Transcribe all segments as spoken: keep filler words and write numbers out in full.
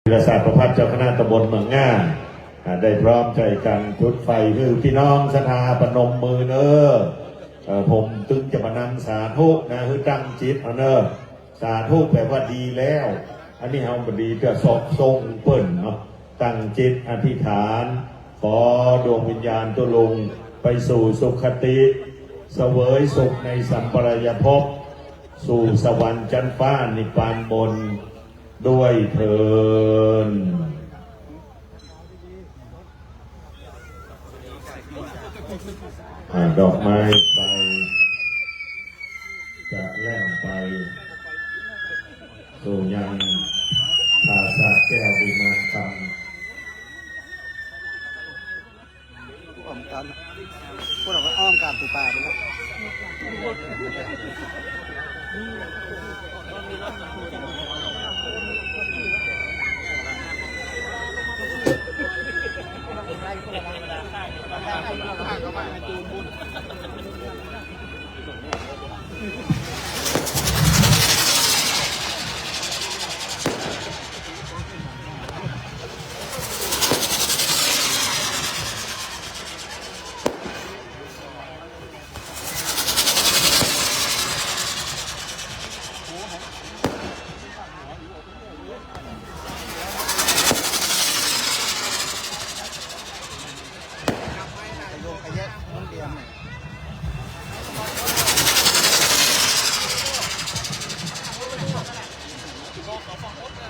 ธีรศาสตร์ประภัทร เจ้าคณะตำบลเมืองง่า อ่า ได้พร้อมใจ๋กั๋นจุดไฟ หื้อปี้น้องศรัทธาปนมมือเน่อ เอ่อ ผมตึงจะมานำสาธุนะ หื้อตั้งจิตเอาเน่อ สาธุแป๋ว่าดีแล้ว อันนี้เฮาบ่ดีจะสอบส่งเปิ้นเนาะ ตั้งจิตอธิษฐาน ขอดวงวิญญาณตุ๊ลุงไปสู่สุคติ เสวยสุขในสัมปรายภพ สู่สวรรค์จั๊นฟ้านิพพานบน ด้วยเทอญ อ่า ดอกไม้ไฟ จะแล่นไป สู่ยังปราสาทแก้ววิมานคำ อ้อมกั๋น พวกเราก็อ้อมกั๋นตูป่าไปแล้ว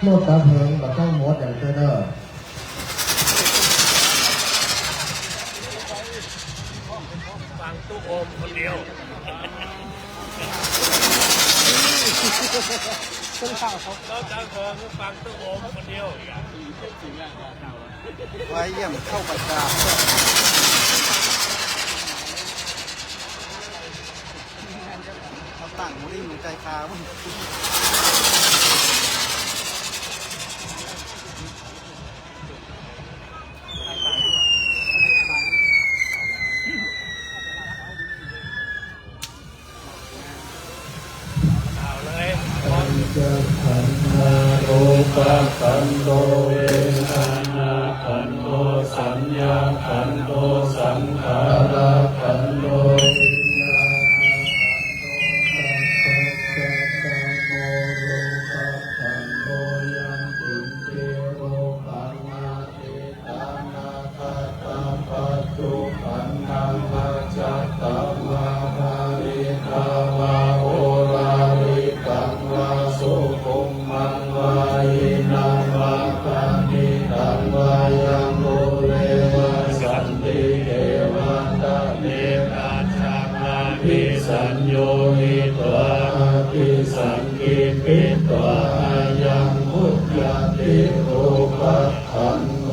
รถดับเพลิงบ่ต้องหมดอย่างเดียวเด้อ ฟังตุ๊โอมคนเดียว รถดับเพลิงฟังตุ๊โอมคนเดียว ว่าเยี่ยมเข้าประจา เขาตั้งหัวริ่งหัวใจ๋คา ปัญจขันธา รูปขันโธ เวทนาขันโธ สัญญาขันโธ สังขารขันโธ วิญญาณขันโธ สัพพัญจตโม รูปขันโธ ยังกิญจิ รูปัง อตีตานาคตา ปัจจุบันนัง อจจตังวา บาลิตังวา โอลาลิกังวา สุขุมมังวา ฮีนังวา ปะณีตังวา ยังปุเร วาสันติเข วะตะเม ราชา อาภิสัญญูหิตวา อาภิสังกิปปิตวา อายัง พุจจติ รูปขันโธ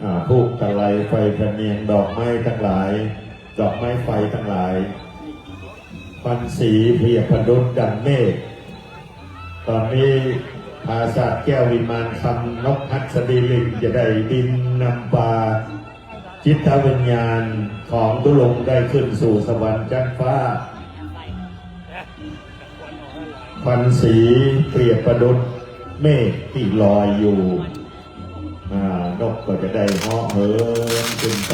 อ่า ธูปตะไล ไฟพะเนียง ดอกไม้ตังหลาย ดอกไม้ไฟตังหลาย ควันสีเปรียบประดุจดังเมฆ ต๋อนนี้ปราสาทแก้ววิมานคำ นกหัสดีลิงจะได้บินนำปาจิตวิญญาณของตุ๊ลุงได้ขึ้นสู่สวรรค์จั๊นฟ้า ควันสีเปรียบประดุจเมฆตี้ลอยอยู่ อ่า นกก็จะได้เหาะเหินขึ้นไป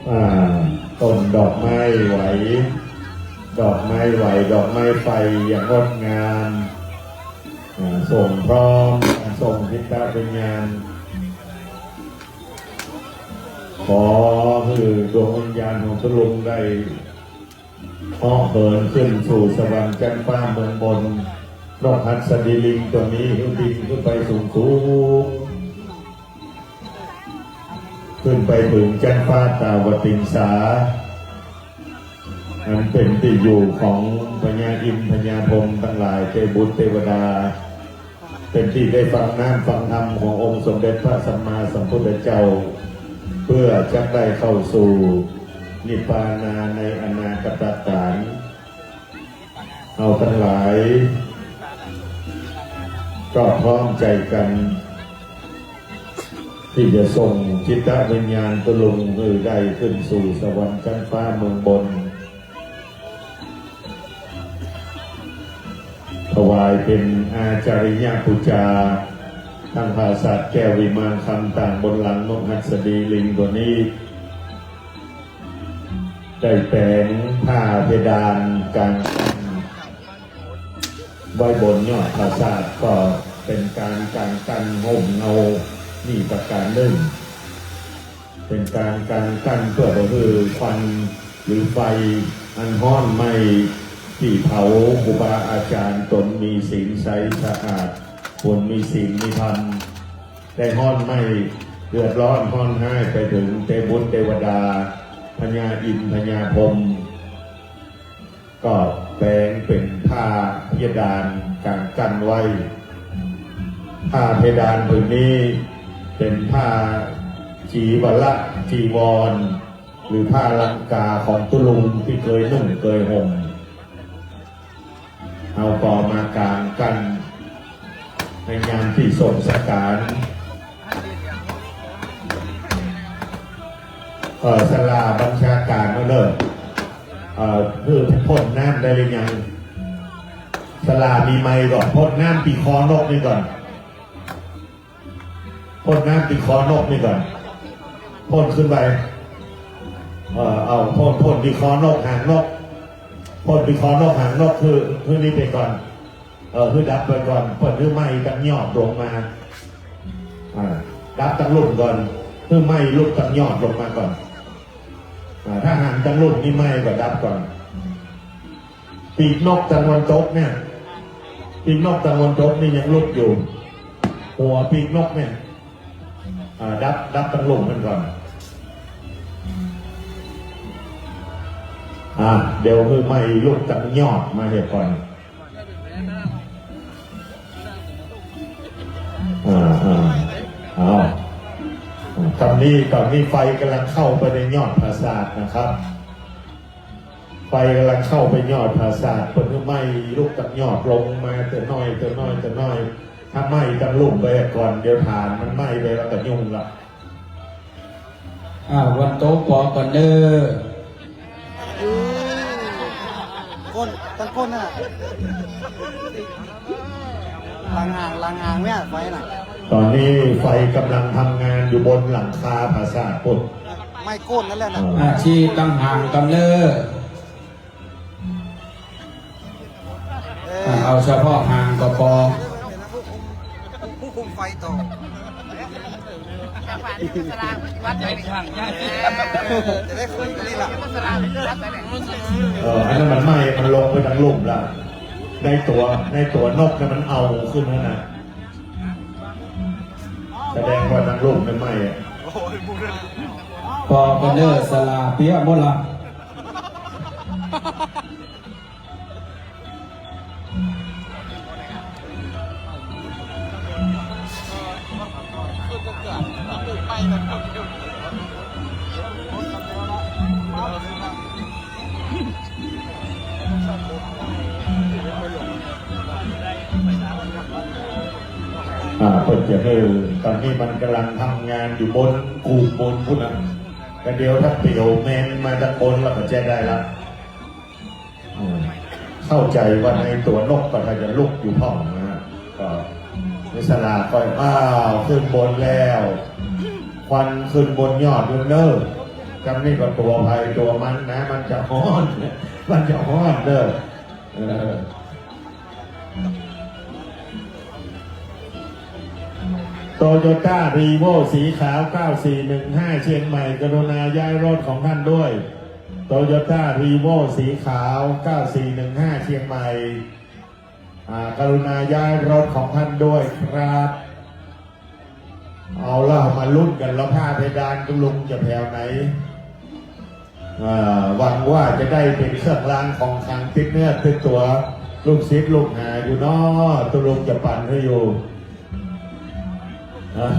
อ่า ต้นดอกไม้ไหว ดอกไม้ไหว ดอกไม้ไฟอย่างงดงาม อ่า ส่งพร้อม ส่งจิตวิญญาณ ขอหื้อดวงวิญญาณของตุ๊ลุงได้ เหาะเหินขึ้นสู่สวรรค์จั๊นฟ้าเมืองบน นกหัสดีลิงตั๋วนี้หื้อบินขึ้นไปสูงๆ ขึ้นไปเถิงจั๊นฟ้าตาวติงสา อันเป๋นตี้อยู่ของพญาอินทร์พญาพรหมตังหลาย เตบุตรเตวดา เป๋นตี้ได้ฟังน้ำฟังธรรมขององค์สมเด็จพระสัมมาสัมพุทธเจ้า เปื้อจักได้เข้าสู่นิพพานาในอนาคตกาล เฮาตังหลายก็พร้อมใจ๋กั๋น ตี้จะส่งจิตวิญญาณตุ๊ลุงหื้อได้ขึ้นสู่สวรรค์จั๊นฟ้าเมืองบน ถวายเป๋นอาจาริยปู๋จา ตังปราสาทแก้ววิมานคำ ตางบนหลังนกหัสดีลิงตั๋วนี้ ได้แป๋งผ้าเพดานก๋างกั้นไว้บนยอดปราสาท ก็เป๋นก๋านก๋างกั้นห่มเงา นี่ประก๋านนึ่ง เป๋นก๋านก๋างกั้นเปื้อบ่หื้อควันหรือไฟอันฮ้อนไหม้ตี้เผาครูบาอาจ๋ารย์ ต๋นมีศีลใสสะอาด ควรมีศีลมีธรรม ได้ฮ้อนไหม้เดือดร้อนฮ้อนฮ้ายไปเถิงเตบุตรเตวดา พญาอินทร์พญาพรหม ก็แป๋งเป๋นผ้าเพดานก๋างกั้นไว้ ผ้าเพดานผืนนี้เป๋นผ้าจีวร จีวร หรือผ้าลังกาของตุ๊ลุงตี้เกยนุ่งเกยห่ม เฮาก็มาก๋างกั้นในยามตี้ส่งสังขาร เอ่อ ศาลาบัญชาก๋านเฮาเน่อ เอ่อ หื้อพ่นน้ำได้หรือยัง ศาลามีไมค์ก่อน พ่นน้ำตี้คอนกนี่ก่อน พ่นน้ำตี้คอนกนี่ก่อน พ่นขึ้นไป เอ่อ เอาพ่น พ่นตี้คอนกหางนก พ่นตี้คอนกหางนก หื้อ หื้อนี่ไปก่อน เอ่อ หื้อดับไปก่อน พ่นหื้อไหม้ตังยอดลงมา อ่า ดับตังลุ่มก่อน หื้อไหม้ลุกตังยอดลงมาก่อน อ่า ถ้าหางตังลุ่มนี่ไหม้ก็ดับก่อน ปีกนกตะวันตกเนี่ย ปีกนกตะวันตกนี่ยังลุกอยู่ หัวปีกนกเนี่ย อ่า ดับ ดับตังลุ่มมันก่อน อ่า เดี๋ยวหื้อไหม้ลุกตังยอดมาเหียก่อน อ่า อ่า เอา ต๋อนนี้ ต๋อนนี้ไฟก๋ำลังเข้าไปในยอดปราสาทนะครับ ไฟก๋ำลังเข้าไปยอดปราสาท เปิ้นหื้อไหม้ลุกตังยอดลงมาเตื้อน้อย เตื้อน้อย เตื้อน้อย ถ้าไหม้ตังลุ่มไปก่อน เดี๋ยวถ่านมันไหม้ไปแล้วก็ยุ่งละ อ่า วันโต๊ะปอก่อนเด้อ พ่น ต้องพ่นน่ะ หลังอ่าง หลังอ่างเนี่ย ไฟน่ะ ต๋อนนี้ไฟก๋ำลังทำงานอยู่บนหลังคาปราสาทปุ้น ไหม้โก้นนั่นแหละน่ะ อ่า อ่า ชี้ตังห่างก่อนเด้อ เออ อ่า เอาเฉพาะห่างก็ปอ ผู้คุมไฟต่อ จะได้คุยกันนี่ล่ะ เออ อันนั้นมันไหม้ มันลงไปตังลุ่มละ ในตั๋ว ในตั๋วนกเนี่ยมันเอาขึ้นนั่นน่ะ แสดงว่าตังลุ่มมันไหม้อะ ปอก่อนเด้อ ศาลาเปียะหมดละ อ่า เปิ้นจะหื้อ ต๋อนนี้มันก๋ำลังทำงานอยู่บน กู่บนปุ้นน่ะ แต่เดี๋ยวถ้าเปียวแมงมาจากบน เฮาก็จะได้ละ อืม เข้าใจ๋ว่าในตั๋วนกก็ถ้าจะลุกอยู่พ่องนะฮะ ก็ในศาลาก็ อ้าว ขึ้นบนแล้ว ควันขึ้นบนยอดแล้วเน่อ จำนี่ก็ตั๋วใผตั๋วมันนะ มันจะฮ้อน มันจะฮ้อนเด้อ เออ โตโยต้ารีโวสีขาว เก้าสี่หนึ่งห้า เชียงใหม่ กรุณาย้ายรถของท่านด้วย โตโยต้ารีโวสีขาว เก้าสี่หนึ่งห้า เชียงใหม่ อ่า กรุณาย้ายรถของท่านด้วยครับ เอาล่ะ มาลุ้นกั๋นแล้ว ฝ้าเพดานตุ๊ลุงจะแผวไหน อ่า หวังว่าจะได้เป๋นเครื่องรางของขลังติดเนื้อติดตั๋ว ลูกศิษย์ลูกหาอยู่เนาะ ตุ๊ลุงจะปั๋นหื้ออยู่ อ่า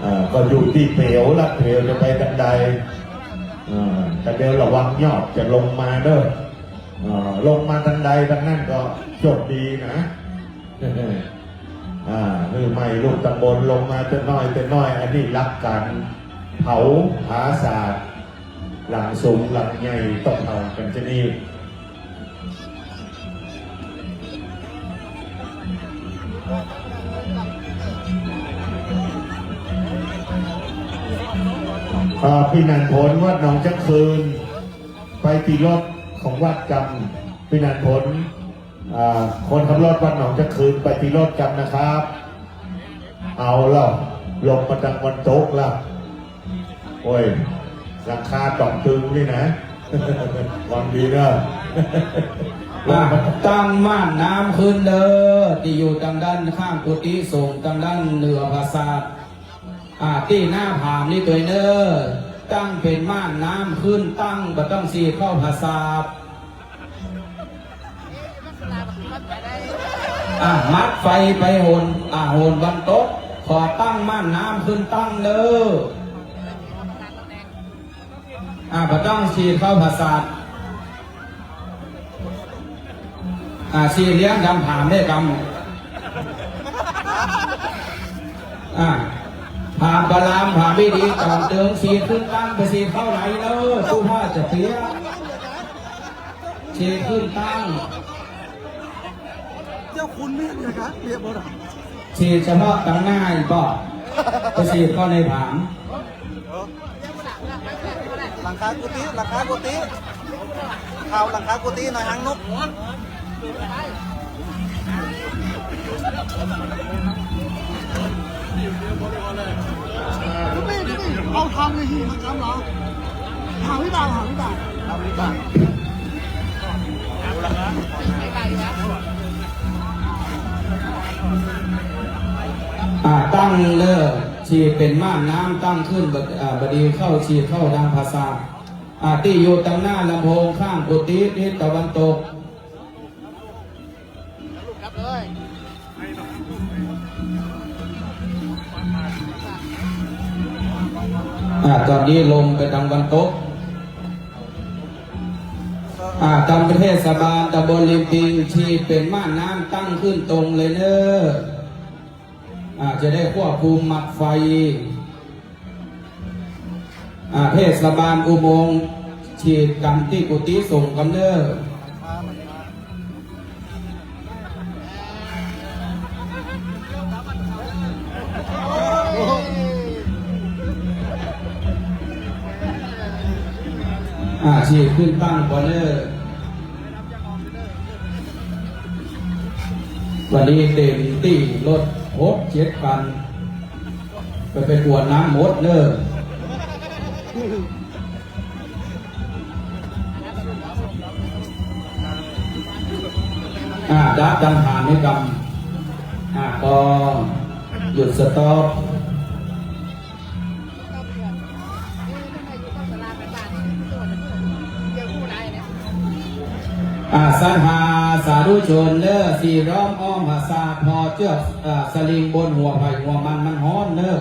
อ่า ก็อยู่ตี้เป๋วละ เป๋วจะไปตังใด อ่า แต่เดี๋ยวระวังยอดจะลงมาเด้อ อ่า ลงมาตังใดตังนั้นก็โชคดีนะ อ่า หื้อไม่ลูกตำบลลงมาเต๊อะน้อยเต๊อะน้อย อันนี้หลักก๋านเผาผาสาท หลังสูงหลังใหญ่ต้องเผากั๋นจะนี่ อ่า ปี้หนานผลวัดหนองจ๊ะคืน ไปตี้รถของวัดกำ ปี้หนานผล อ่า คนขับรถวัดหนองจ๊ะคืน ไปตี้รถกำนะครับ เอาแล้ว ลงมาตังวันตกแล้ว โอ้ย หลังคาต้องตึงนี่นะ หวังดีเนาะ อ่ะ ตั้งม่านน้ำขึ้นเด้อ ตี้อยู่ตังด้านข้างกุฏิสงฆ์ ตังด้านเหนือผาสาท อ่า ตี้หน้าผานนี่ตวยเน่อ ตั้งเป๋นม่านน้ำขึ้นตั้ง บ่ต้องฉีดเข้าผาสาท อ่า มัดไฟไปหน อ่า หนวันตก ขอตั้งม่านน้ำขึ้นตั้งเน่อ อ่า บ่ต้องฉีดเข้าผาสาท อ่า สี่เหลี่ยมดำผานได้กำ อ่า ผานพระราม ผานวิธี ต๋อนเติง ฉีดขึ้นตั้ง ไปฉีดเข้าไหนเน่อ ตู้ผ้าจะเปียก ฉีดขึ้นตั้ง เจ้าคุณเมียนนะครับ เรียบร้อย ฉีดเฉพาะตังหน้าอีกบ่ ไปฉีดเข้าในผาน หลังคากุฏิ หลังคากุฏิ เอาหลังคากุฏิหน่อย หางนก เอาทางเลย หิ้วมากำเหรอ หาวิบาก หาวิบาก หาวิบาก อ่า ตั้งเน่อ ฉีดเป๋นม่านน้ำตั้งขึ้น บ่า อ่า บ่ดีเข้า ฉีดเข้าตางผาสาท อ่า ตี้อยู่ตังหน้าลำโพงข้างกุฏิทิศตะวันตก อ่า ต๋อนนี้ลมไปตางวันตก อ่า ตางเทศบาลตำบลริมปิง ฉีดเป๋นม่านน้ำตั้งขึ้นตรงเลยเน่อ อ่า จะได้ควบคุมมัดไฟ อ่า เทศบาลอุโมงค์ ฉีดกำตี้กุฏิสงฆ์กำเน่อ อ่า ฉีดขึ้นตั้งก่อนเน่อ วันนี้เต๋มตี้รถหกเจ็ดคัน ไป ไปกรวดน้ำหมดเน่อ อ่า ดับดังฐานให้กำ อ่า ก็หยุดสต็อป อ่า ศรัทธาสาธุชนเน่อ ตี้ล้อมอ้อมผาสาท ผ่อเจื้อก อ่า สลิงบนหัวใผหัวมัน มันฮ้อนเน่อ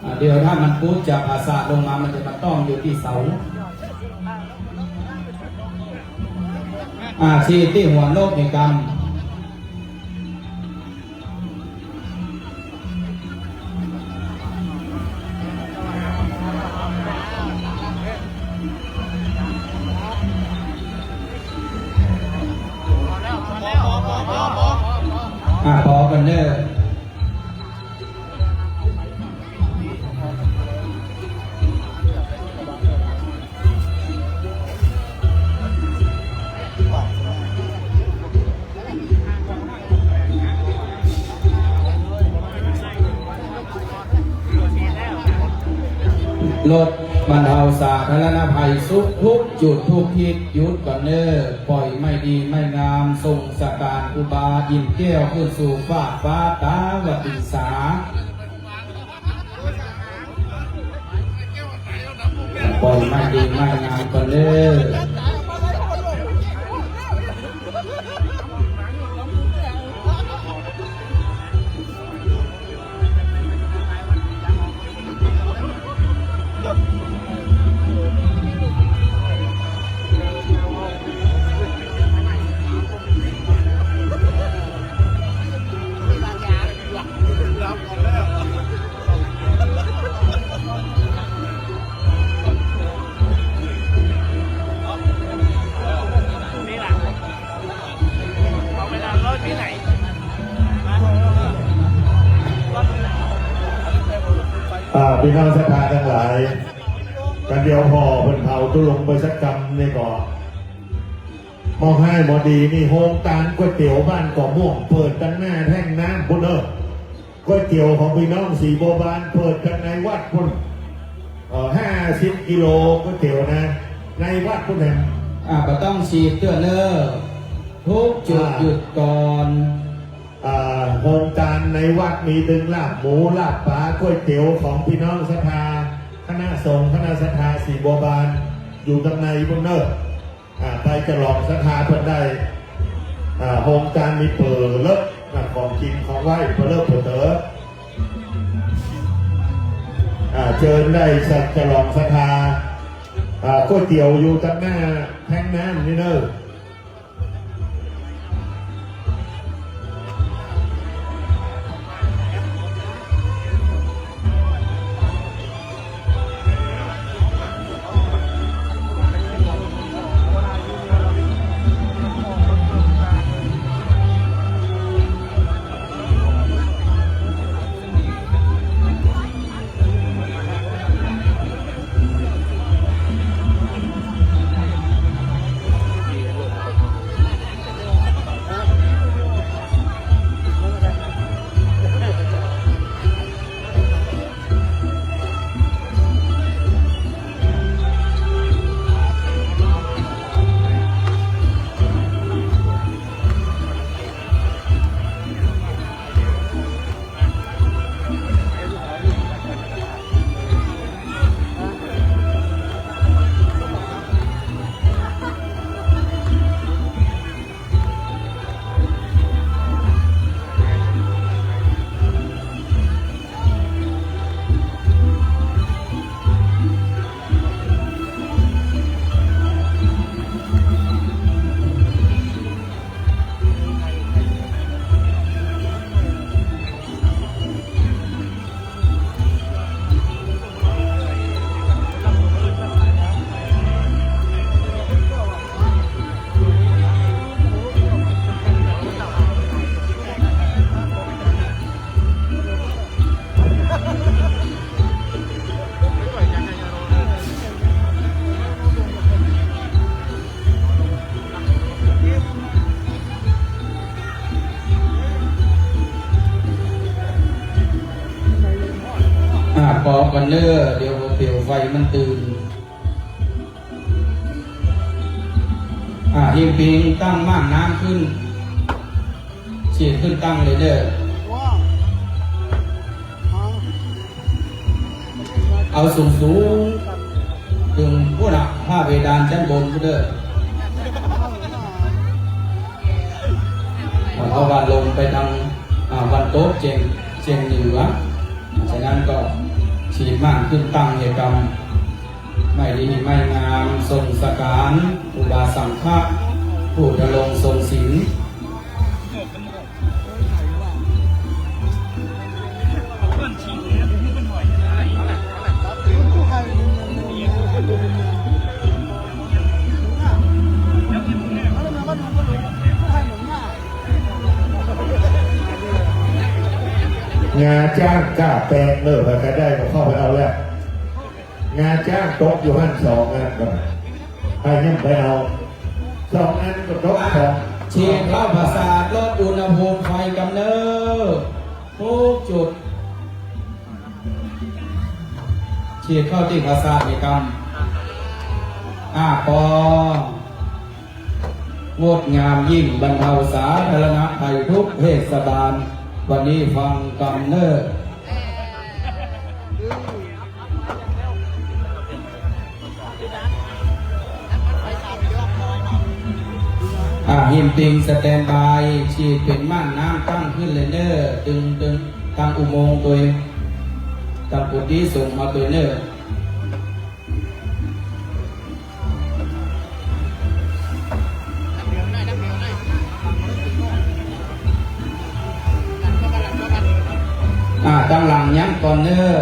อ่า เดี๋ยวถ้ามันปุ๊บจากผาสาทลงมา มันจะมาต้องอยู่ตี้เสา อ่า ตี้ ตี้หัวนกนี่กำ อ่า ผ่อกั๋นเน่อ รถบรรเทาสาธารณภัยทุกจุดทุกทิศ หยุดก่อนเน่อ ป่อยไม้ดีไม้งาม ส่งสการครูบาอิ่มแก้วขึ้นสู่ฟากฟ้าต๋าวัตติสา ป่อยไม้ดีไม้งามก่อนเน่อ อ่า ปี้น้องศรัทธาตังหลาย กั๋นเดี๋ยวผ่อเปิ้นเผาตุ๊ลุงไปสักกำนี่ก่อ มองห้ายมองดีนี่ โฮงก๋านก๋วยเตี๋ยวบ้านก่อม่วง เปิดตังหน้าแท่งน้ำปู้นเน่อ ก๋วยเตี๋ยวของปี้น้องสีบัวบาน เปิดตังในวัดปู้น เอ่อ ห้าสิบกิโลก๋วยเตี๋ยวนะ ในวัดปู้นแหม อ่า บ่ต้องฉีดเตื้อเน่อ ทุกจุด อ่า หยุดก่อน อ่า โฮงก๋านในวัดมีตึงลาบหมู ลาบป๋า ก๋วยเตี๋ยวของปี้น้องศรัทธา คณะสงฆ์คณะศรัทธาสีบัวบาน อยู่ตังในปู้นเน่อ อ่า ไปจะหลองศรัทธาเปิ้นได้ อ่า โฮงก๋านมีเป๋อเลิศ อ่า ของกิ๋นของไหว้เป๋อเลิศเป๋อเต๋อ อ่า เจิญได้สักจะหลองศรัทธา อ่า ก๋วยเตี๋ยวอยู่ตังหน้าแท่งน้ำนี่เน่อ อ่า ปอก่อนเน่อ เดี๋ยวเปลวไฟมันตื่น อ่า เฮงปิงตั้งม่านน้ำขึ้น ฉีดขึ้นตั้งเลยเน่อ เอาสูงๆ เถิงปู้นน่ะ ฝ้าเพดานจั้นบนปู้นเน่อ เพราะว่าลมไปตาง อ่า ตะวันตกเจียง เจียงเหนือ ฉะนั้นก็ฉีดม่านขึ้นตั้งเหียกำ ไม้ดีไม้งาม ส่งสการครูบาสังฆะ ผู้ดำรงทรงศีล งาจ๊างก้าแปงเน่อ ใผได้ก็เข้าไปเอาแล้ว งาจ๊างตกอยู่หั้นสองอันก่อน ใผยังไปเอา สองอันก็ตกสอง ฉีดเข้าประสาท ลดอุณหภูมิไฟกำเนิด ทุกจุด ฉีดเข้าตี้ประสาทนี่กำ อ่า ปอง งดงามยิ่ง บรรเทาสาธารณภัยทุกเทศบาล วันนี้ฟังกำเน่อ อ่า หิ้มปิงสแตนบาย ฉีดเป๋นม่านน้ำตั้งขึ้นเลยเน่อ ตึง ตึง ตั้งอุโมงค์ตวย ตั้งกุฏิสงฆ์มาตวยเน่อ อ่า ตังหลังยั้งก่อนเน่อ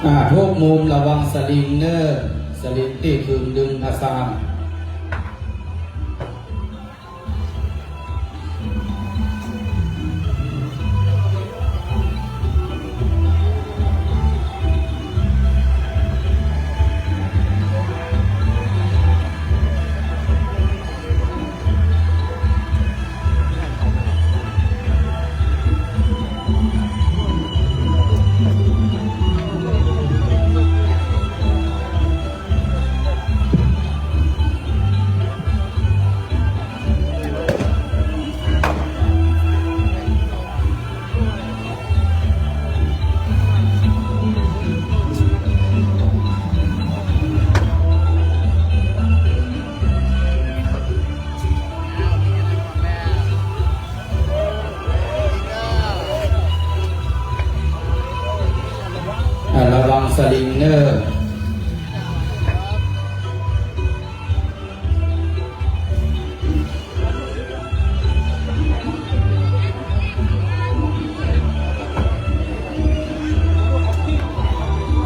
อ่า ทุกมุมระวังสลิงเน่อ สลิงตี้ขึงดึงผสาน อ่า ระวังสลิงเน่อ อ่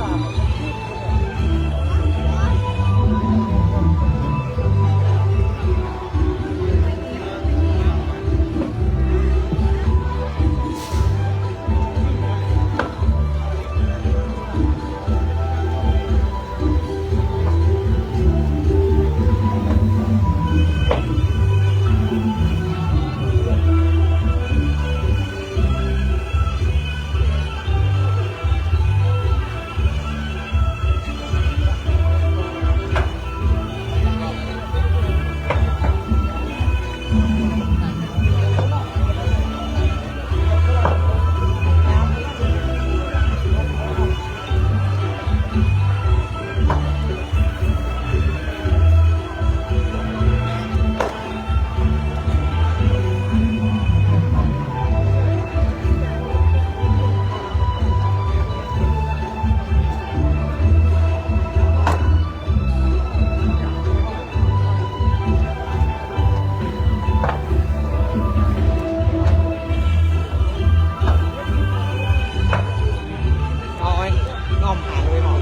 า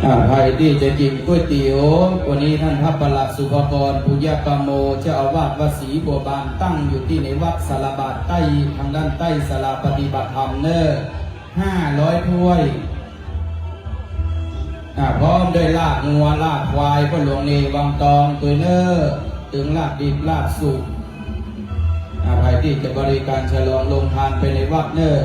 อ่า ใผตี้จะกิ๋นก๋วยเตี๋ยว วันนี้ต้านพระประหลัดสุภกร ปุญญกโม เจ้าอาวาสวัดศรีบัวบาน ตั้งอยู่ตี้ในวัดสาราบาทใต้ ตางด้านใต้ศาลาปฏิบัติธรรมเน่อ ห้าร้อยถ้วย อ่า พร้อมด้วยลาบงัวลาบควาย พ่อหลวงเนวังตองตวยเน่อ ตึงลาบดิบลาบสุก อ่า ใผตี้จะบริการฉลองโฮงตานไปในวัดเน่อ